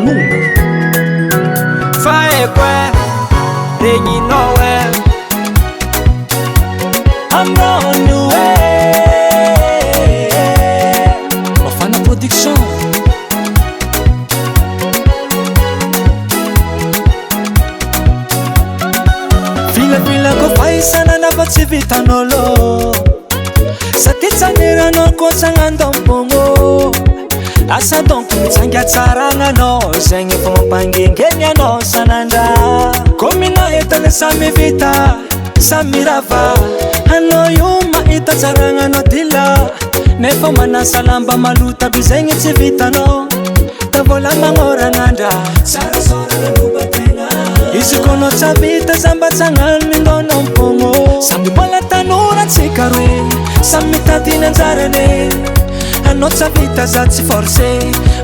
Manonona. Fa haiko e, regninao e. Amrano e. Mafana Production. Vilavilako fahisanana fa tsy vitan'olo. Satria tsaneranao koa tsagnandompongo. Asa donc mitsangy tsaragnanao zegny efa mampangengeny anao sanandra. Komina etany samy vita, samy rava. Anao io mahita tsaragnanao dila. Nefa manasa lamba maloto aby zegny tsy vitanao. Tavola magnoragnandra. Tsara sorana nobategna. Izy koa anao tsy vita za mba tsagnano mindôna ampongo. Samy mbola tanora antsika roe, samy mitady ny anjarany. Anao tsy vita za tsy forcé.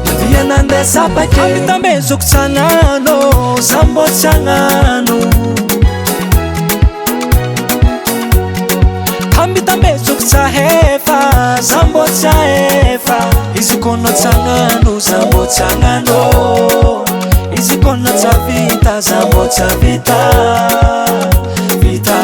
Mandia nandeha sapake. Ambitambezoko tsagnano, za mbô tsy hagnano. Ambitambezoko tsy ahefa, za mbô tsy ahefa. Izy koa anao tsy hagnano, za mbô tsy hagnano. Izy koa anao tsy vita, za mbô tsy vita. Vita.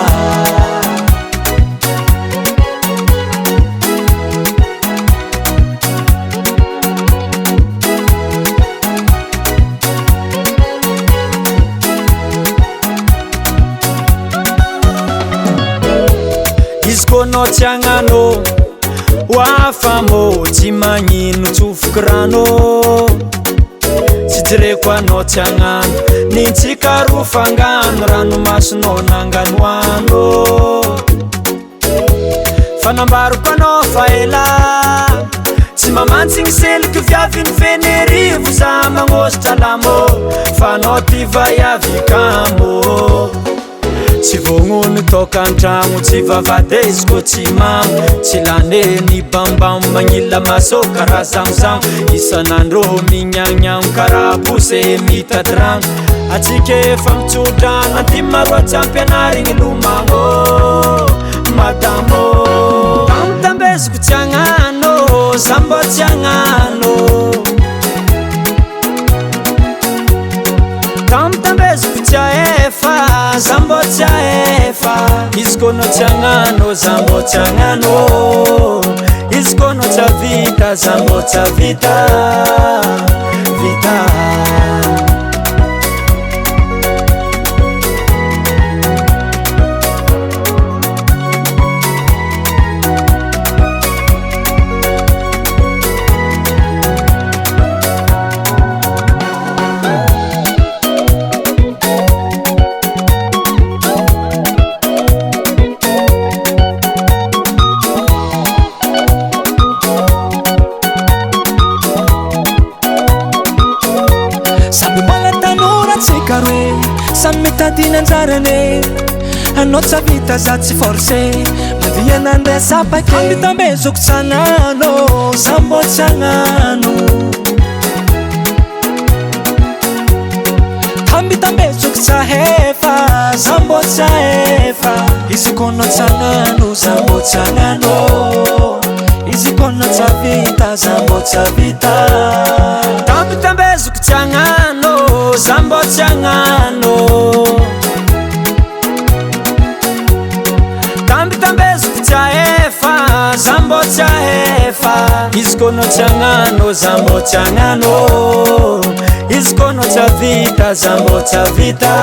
Izy koa anao tsy hagnano, ho hafa mô tsy magnino tsofoky rano. Tsy jereko anao tsy hagnano, nintsika ro fangano, ranomasonao nanganoano. Fa nambarako anao fa ela, tsy mamantsigny seliky viavy ny fenerivo za magnositra lamo, fa anao ty vaiavy kamo. Tsy vognony tokantragno, tsy vavadeziko koa tsy mamo, tsy lane ny bambam magnila maso karaha zamzam, isan'andro mignagniagno karaha bose mitady rano. Atsika efa mitsodrano, anty maro tsy ampianarigny lomagno madamo. Tambitambeziko tsy hagnano, za mbô tsy hagnano. Tambitambeziko tsy ahefa, za mbô tsy ahefa. Izy koa anao tsy hagnano, za mbô tsy hagnano. Izy koa anao tsy havita, za mbô tsy havita. Vita. Samy mbola tanora antsika roe, samy mitady ny anjarany. Anao tsy vita za tsy forcé. Mandia nandeha sapake. Ambitambezoko tsy hagnano, za mbô tsy hagnano. Ambitambezoko tsy ahefa, za mbô tsy ahefa. Izy koa anao tsy hagnano, za mbô tsy hagnano. Izy koa anao tsy vita, za mbô tsy vita. Tambitambezoko tsy hagnano, za mbô tsy hagnano. Tambitambezoko tsy ahefa, za mbô tsy ahefa. Izy koa anao tsy hagnano, za mbô tsy hagnano. Izy koa anao tsy vita, za mbô tsy vita.